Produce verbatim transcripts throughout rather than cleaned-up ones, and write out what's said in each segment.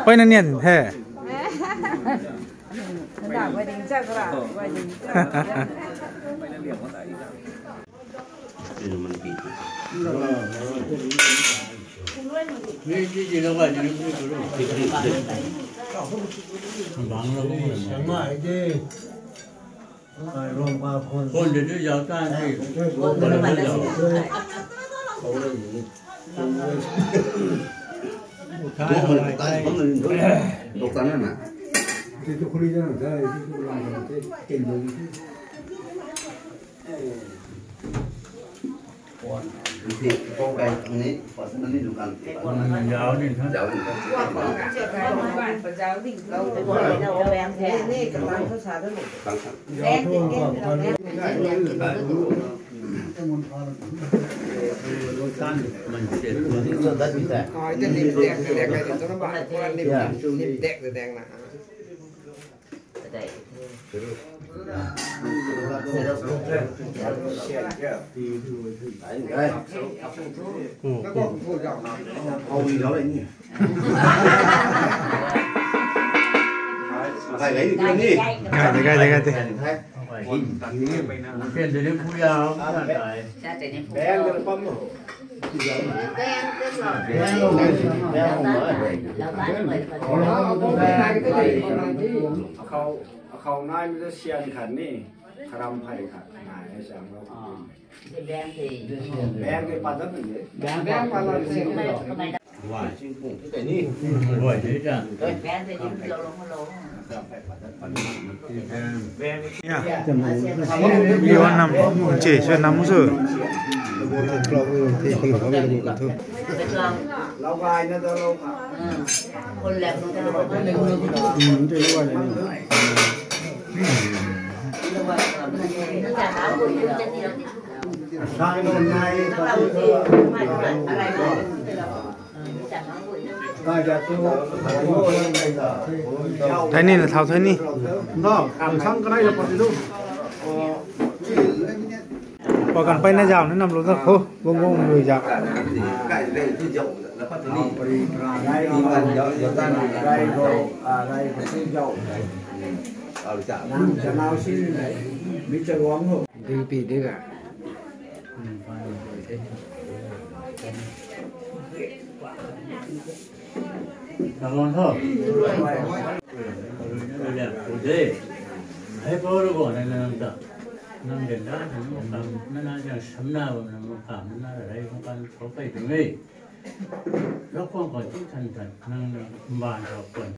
Payna nian he. Gai de, gai de, gai de. Akhou, akhou nai mi ta sian khat ni, kharam phey khat nai e chang lo. Bang ke pat dat ni. Bang pat dat ni. Yo nam, che, che nam su. Lau gai na da lau. Thai ni na thau thai ni. Pau kan peyna zau na nam lou da khou, bung bung lui zau. Dui pi de ga. Nang lon tho. Hei pau rui guang nai nang ta. Nang den da nang mak kam, nang na jang sam na bam nang mak kam, nang na rei mak kam, khou pei tuang e. Lou khwang khou tu than than, nang nang mbaanv khou khwan.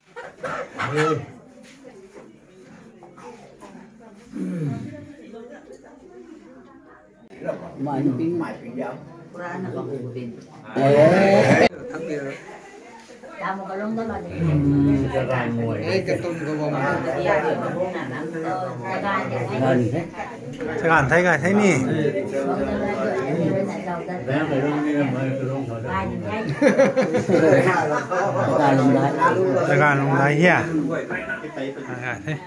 Mai ping, mai ping diau. Pura na ka bu bin. Eh. Tamu ka lung da ma ni. Hmm, ka gai muai. Eh, ka tum ka bam. Chagan thei gai thei ni. Bang ka lung ni, mai ka lung ka da. Chagan lung dai. Chagan lung dai hia. Chagan thei.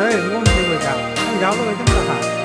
Hey, ngom si wei ta. Ang zauc lou wei tum ta ha.